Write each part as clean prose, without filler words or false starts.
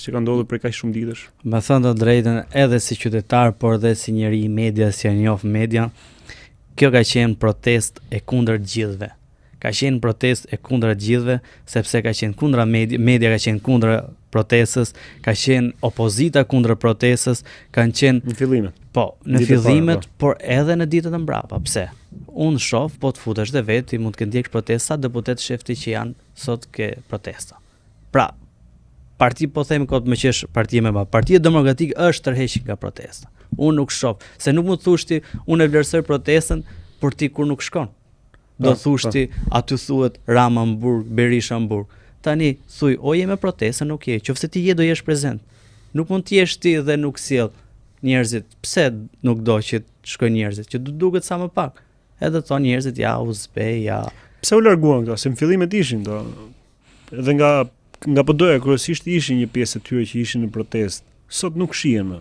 që ka ndodhur prej kaq shumë ditësh? Me thënë të drejtën, edhe si qytetar, por edhe si njeri i medias që e njoh median, kjo ka qenë protestë e kundër të gjithëve. Ka qenë protestë e kundër të gjithëve, sepse ka qenë kundra media, media ka qenë kundra protestës, ka qenë opozita kundra protestës, kanë qenë në fillimet. Po, në fillimet, po. por edhe në ditët e mbrapa. Pse? Unë shoh, po të futesh dhe vetë, ti mund të ndjekësh protesta, deputetë shef ti që janë sot ke protesta. Pra, parti po them kot më qesh partia me ba. Partia Demokratike është tërheq nga protesta. Unë nuk shoh, se nuk mund të thush ti, unë e vlerësoj protestën, por ti kur nuk shkon. Do po, thush po. ti, aty thuhet Rama në burg, Berisha në burg. Tani thuj, o je me protestën, nuk je. Qofse ti je do jesh prezent. Nuk mund të jesh ti dhe nuk sjell njerëzit. Pse nuk do që të shkojnë njerëzit? Që të duket sa më pak. Edhe thonë njerëzit ja u zbe, ja. Pse u larguan këto? Se në fillimet ishin do. Edhe nga nga PD-ja kryesisht ishin një pjesë e tyre që ishin në protestë. Sot nuk shihen më.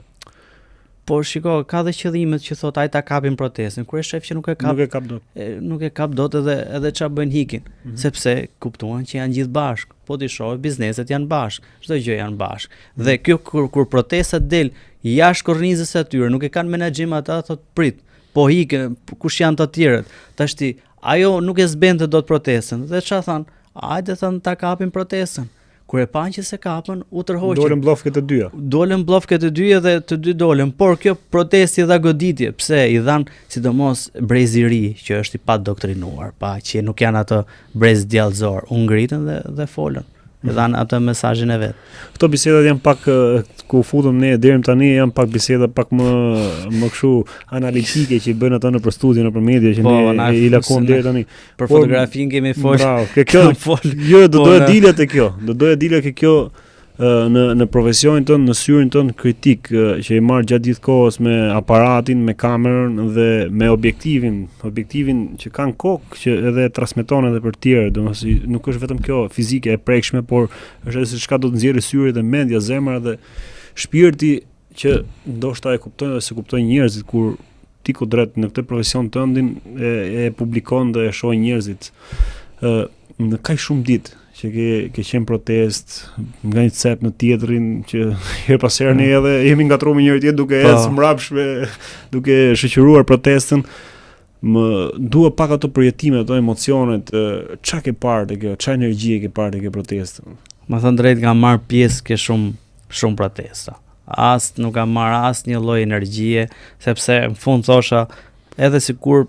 Po shiko, ka dhe qëllimet që thot ai ta kapin protestën. Kur e shef që nuk e kap, nuk e kap dot. E, nuk e kap dot edhe edhe ça bëjnë ikin, mm -hmm. sepse kuptuan që janë gjithë bashkë. Po ti shoh, bizneset janë bashkë, çdo gjë janë bashkë. Mm -hmm. Dhe kjo kur kur protesta del jashtë kornizës së atyre, nuk e kanë menaxhim ata, thot prit. Po ikën, kush janë të tjerët? Tashti ajo nuk e zbente dot protestën. Dhe ça than? Hajde than ta kapim protestën. Kur e panë që s'e kapën, u tërhoqën. Dolën bllofke të dyja. Dolën bllofke të dyja dhe të dy dolën, por kjo protestë i dha goditje. Pse i dhan sidomos brezi i ri që është i padoktrinuar, pa që nuk janë ato brez djallëzor, u ngritën dhe dhe folën. E dhanë atë mesazhin e vet. Këto bisedat janë pak ku futëm ne deri më tani janë pak biseda pak më më kështu analitike që i bëjnë ata nëpër studio nëpër media që po, ne i lakuam deri tani. Për fotografinë kemi fol. Bravo, ke kjo fol. Jo, do po, doja dilja te kjo. Do doja dilja ke kjo në në profesionin tënd, në syrin tënd kritik që i marr gjatë gjithë kohës me aparatin, me kamerën dhe me objektivin, objektivin që ka në kokë që edhe transmeton edhe për të tjerë, domethënë nuk është vetëm kjo fizike e prekshme, por është edhe se çka do të nxjerrë syri dhe mendja, zemra dhe shpirti që ndoshta e kuptojnë dhe s'e kuptojnë njerëzit kur ti kudret në këtë profesion tëndin e, e publikon dhe e shohin njerëzit. Ë në kaq shumë ditë që ke ke qenë protestë nga një cep në tjetrin që herë pas here ne mm. edhe jemi ngatërruar me njëri tjetrin duke po. ecë mbrapsht me duke shoqëruar protestën më dua pak ato përjetime, ato emocionet, ça ke parë te kjo, ça energjie ke parë te kjo protestë. Me thënë drejt kam marrë pjesë ke shumë shumë protesta. As nuk kam marrë asnjë lloj energjie, sepse në fund thosha edhe sikur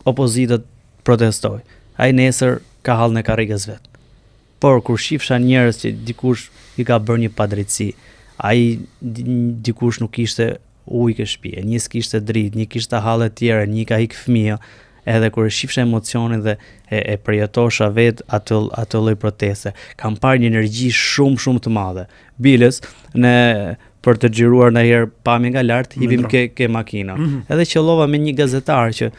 opozita protestoi. Ai nesër ka hallin e karrikës vet. Por kur shifsha njerëz që dikush i ka bërë një padrejtësi, ai dikush nuk kishte ujë ke shtëpia, një s'kishte dritë, një kishte halle të tjera, një ka ik fëmija, edhe kur e shifsha emocionin dhe e, e përjetosha vetë atë atë lloj proteste, kam parë një energji shumë shumë të madhe. Biles, ne për të xhiruar ndonjëherë pamje nga lart, hipim ke ke makina. Mm -hmm. Edhe qëllova me një gazetar që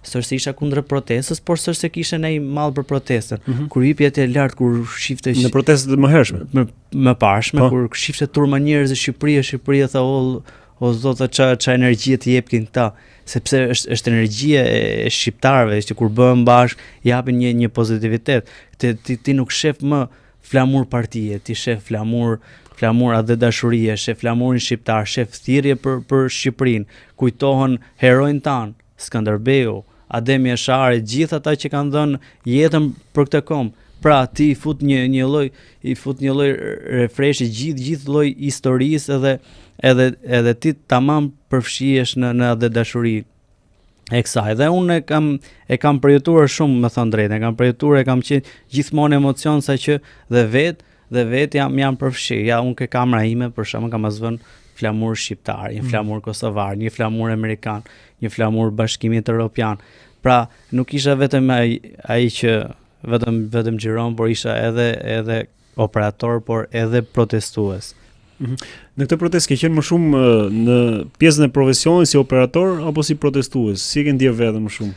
s'është se isha kundër protestës, por s'është se kisha ndonjë mall për protestën. Mm -hmm. Kur hipi atje lart kur shifte në protestat e mëhershme. Më më parshme po. kur shifte turma njerëz në Shqipëri, Shqipëria tha o o zot ça ça energjie të jepkin këta, sepse është është energjia e shqiptarëve që kur bëhen bashkë japin një një pozitivitet. Ti ti, ti nuk shef më flamur partie, ti shef flamur flamur atdhedashurie, shef flamurin shqiptar, shef thirrje për për Shqipërinë, kujtohen heronjtë tanë, Skënderbeu, Adem Jashari, gjithë ata që kanë dhënë jetën për këtë komb. Pra ti i fut një një lloj i fut një lloj refreshi gjithë gjithë lloj historisë edhe edhe edhe ti tamam përfshihesh në në atdhedashuri e kësaj. Dhe unë e kam e kam përjetuar shumë, me thënë drejtën, e kam përjetuar, e kam qenë gjithmonë emocion sa që dhe vet dhe vet jam jam përfshi. Ja unë ke kamera ime për shembull kam pas vënë flamur shqiptar, një mm. flamur kosovar, një flamur amerikan, një flamur Bashkimit Evropian. Pra, nuk isha vetëm ai ai që vetëm vetëm xhiron, por isha edhe edhe operator, por edhe protestues. Mhm. Në këtë protestë ke qenë më shumë në pjesën e profesionit si operator apo si protestues? Si e ke ndjerë veten më shumë?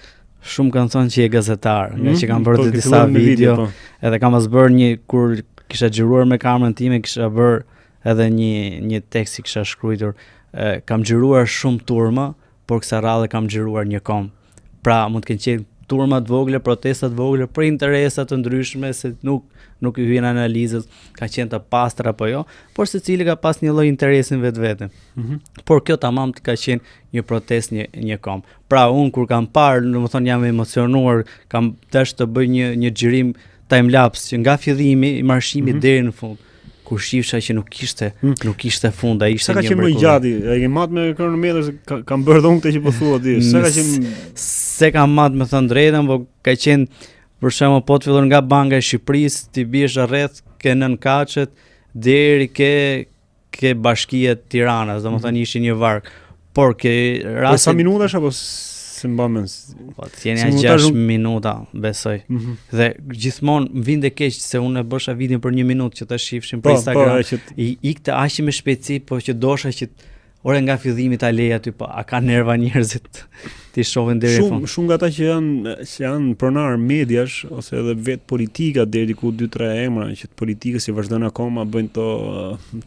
Shumë kanë thënë që je gazetar, mm -hmm. nga që kam bërë po, disa video, video po. edhe kam pas bërë një kur kisha xhiruar me kamerën time, kisha bërë edhe një një tekst që kisha shkruar, kam xhiruar shumë turma, por kësaj radhe kam xhiruar një komb. Pra mund të kenë qenë turma të vogla, protesta të vogla për interesa të ndryshme se nuk nuk i hyn analizës, ka qenë të pastra apo jo, por secili ka pas një lloj interesi në vetvete. Mm -hmm. Por kjo tamam ka qenë një protestë një një komb. Pra unë kur kam parë, domethënë jam emocionuar, kam dashur të bëj një një xhirim time lapse që nga fillimi i marshimit mm -hmm. deri në fund kur shifsha që nuk kishte mm. nuk kishte fund, ai ishte një Sa ka qenë më i gjati? E ke mat me kronometër se ka, kam bërë dhe unë këtë që po thua ti. Sa ka qenë S'e kam mat me thënë drejtën, po ka qenë për shembull po të fillon nga Banka e Shqipërisë, ti biesh rreth ke nënkatet deri ke ke bashkia e Tiranës, domethënë mm -hmm. ishin një varg. Por ke raste Po sa minutash apo s'e mban mend? Po të jeni si 6 minuta, besoj. Mm -hmm. Dhe gjithmonë më vinte keq se unë e bësha videon për një minutë që ta shifshin për po, Instagram. Po, që... I ikte aq me shpejtësi, po që dosha që ore nga fillimi ta lej aty, po a ka nerva njerëzit t'i shohin deri në fund. Shumë shumë nga ata që janë që janë pronar mediash ose edhe vet politika deri diku 2-3 emra që të politikës që vazhdojnë akoma bëjnë to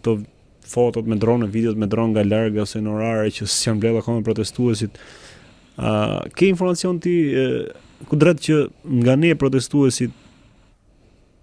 to fotot me dronë, videot me dron nga larg ose në orare që s'janë mbledhur akoma protestuesit. Ë uh, ke informacion ti uh, kudret që nga ne protestuesit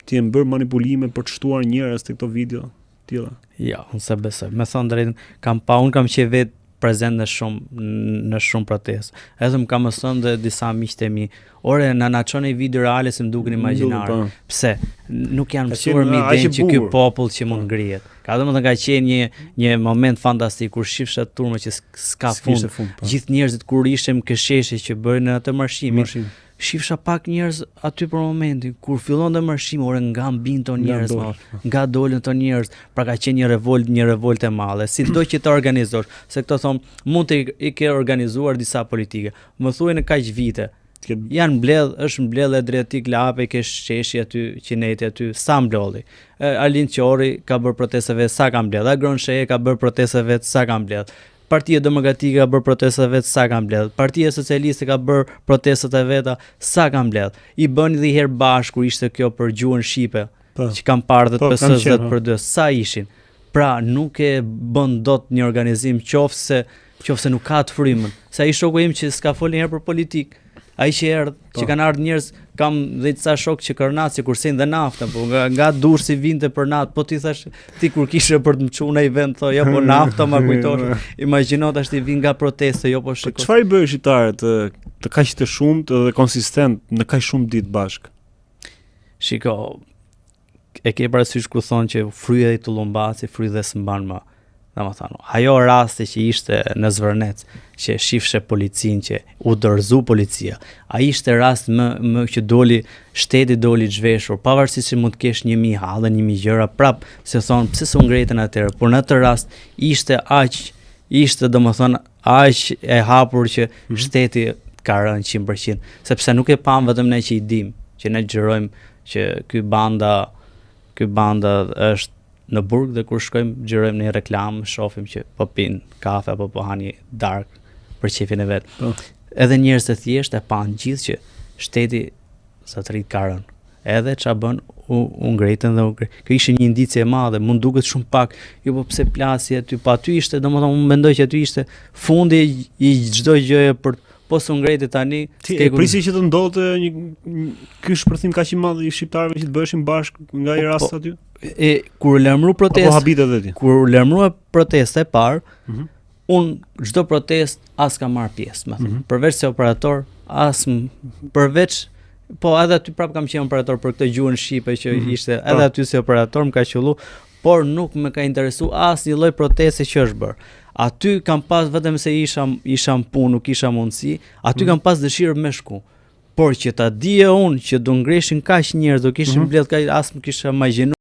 të jenë bërë manipulime për të shtuar njerëz te këto video tilla? Jo, unë s'e besoj. Me thënë drejtën, kam pa, unë kam qenë vetë prezent në shumë në shumë protestë. Edhe më kanë thënë dhe disa miqtë e mi, ore na na çoni video reale se më duken imagjinare. Po. Pse? Nuk janë mësuar me idenë që ky popull që mund po. ngrihet. Ka domethënë ka qenë një një moment fantastik kur shifsha turma që s'ka fund. fund po. Gjithë njerëzit kur ishim ke sheshi që bëjnë atë marshimin, Marshim. Shifsha pak njerëz aty për momentin, kur fillon dhe marshimi, ore nga mbin to njerëz, nga, po, nga dolën to njerëz, pra ka qenë një revolt, një revolt e madhe, si do që të organizosh, se këto thon, mund të i ke organizuar disa politike. Më thuaj në kaq vite, janë mbledh, është mbledh Adriatik Lapi ke sheshi aty, qineti aty, sa mblodhi. Arlind Qori ka bërë protesta vet, sa ka mbledh. Agron Shehaj ka bërë protesta vet, sa ka mbledh. Partia Demokratike ka bërë protestat vet sa ka mbledh. Partia Socialiste ka bërë protestat e veta sa ka mbledh. I bënë dhe herë bashkë kur ishte kjo për gjuhën shqipe, po. që kam parë dhe të po, PS dhe të po. PD, sa ishin. Pra nuk e bën dot një organizim qoftë se qoftë se nuk ka të frymën. Se ai shoku im që s'ka folë një herë për politikë, Ai që erdh, po. që kanë ardhur njerëz, kam dhe ca shok që kërnat si kursin dhe naftën, po nga nga Durrësi vinte për natë, po ti thash ti kur kishe për të më çuar në vend, thoja, jo, po nafta ma kujtosh. Imagjino tash ti vin nga protesta, jo po, po shiko. Çfarë i bëri shqiptarët të, të kaq të shumtë dhe konsistent në kaq shumë ditë bashkë? Shiko, e ke parasysh ku thonë që fryj edhe tullumbaci, fryj dhe s'mban më. Domethënë, ajo rasti që ishte në Zvërnec, që shifshe policinë që u dorëzu policia, a ishte rast më, më që doli, shteti doli zhveshur, pavarësisht se mund të kesh një mijë halle, një mijë gjëra, prap se thonë, pse s'u ngritën atëherë, por në atë rast ishte aq, ishte domethënë, aq e hapur që mm -hmm. shteti ka rënë 100%, sepse nuk e pamë vetëm ne që i dim, që ne xhirojmë që ky banda ky banda është në burg dhe kur shkojmë xhirojmë në një reklamë, shohim që po pin kafe apo po han një darkë për qejfin e vet. Po. Edhe njerëz të thjeshtë e panë gjithë që shteti zotëri ka rënë. Edhe ça bën u, u ngritën dhe u ngritën. Kjo ishte një indicie e madhe, mund duket shumë pak. Jo po pse plasi aty, po aty ishte, domethënë unë mendoj që aty ishte fundi i çdo gjëje për Po s'u ngriti tani, ti e prisi që të ndodhte një, një ky shpërthim kaq i madh i shqiptarëve që të bëheshin bashkë nga ai po, rast po, aty? E kur u lajmëru protesta, po habite edhe ti. Kur u lajmërua protesta e parë, mm -hmm. unë çdo protestë as kam marr pjesë, më thënë. Mm -hmm. Përveç si operator, as përveç po edhe aty prap kam qenë operator për këtë gjuhën shqipe që mm -hmm. ishte edhe po. aty si operator më ka qëllu, por nuk më ka interesu asnjë lloj proteste që është bërë. Aty kam pas vetëm se isha isha në punë, nuk kisha mundësi, aty mm. kam pas dëshirë me shku. Por që ta dije unë që do ngreshin kaq njerëz, do kishin mm -hmm. mbledh kaq as më kisha imagjinu.